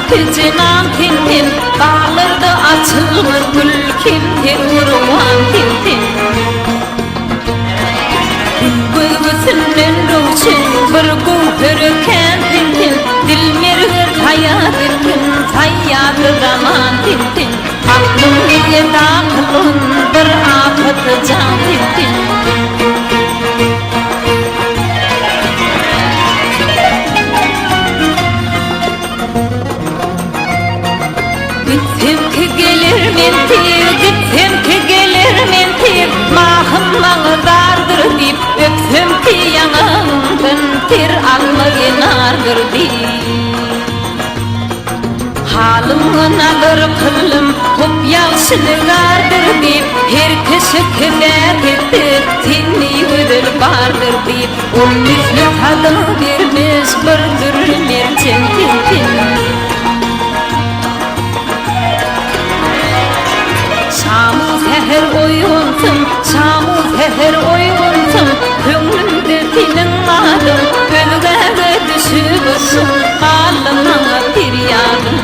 Päki jenan sen-sen, Baglarda açylmaz gül kem sen rowan sen-sen. Gül gözgüsinden röwşen bir göwher kän sen-sen, Dil merger saýat etgin saýýady zaman sen-sen. Aklym eda kylgyn bir apat jan sen-sen. Gitsem ki geler men tiz, gitsem ki geler men tiz, Mahym maňa zardyr diýip, öpsem ki ýaňagymdan ter alma kenardyr diýip. Halymga nazar kyldym, hop ýagşy nigardyr diýip, Her kişi kibät etse, sendey gözel bardyr diýip, Ol misli sada bermiş bir dür merjen sen-sen. Şamu-säher oýansam, şamu-säher oýansam, Köňlümde seniň adyň, Özgäge düşüp yşyk, Galdy maňa perýadyň.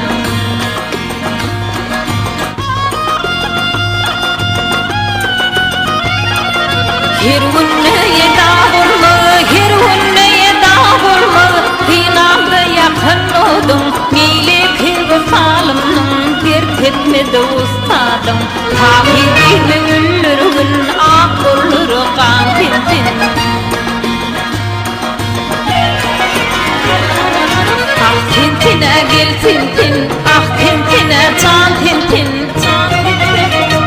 Her günde eda bolmaz, her günde eda bolmaz, Synamda ýakan oduň, Meýleki wysalymnyň Dert etmedi ustadyň. Tahyr diýme öldürgin, Ak bolur gan senden. Ah sen sen-ä gel sen sen, Ah sen sen-ä jan sen sen, jan sen sen.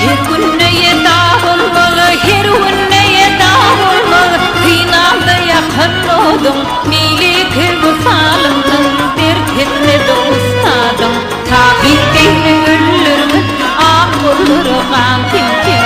Her günde eda bolmaz, her günde eda bolmaz, Synamda ýakan oduň, meýli wysalymdan dert etmedi ustadyň. Tabyt deýle öldürme, ak bolur gan sen-sen.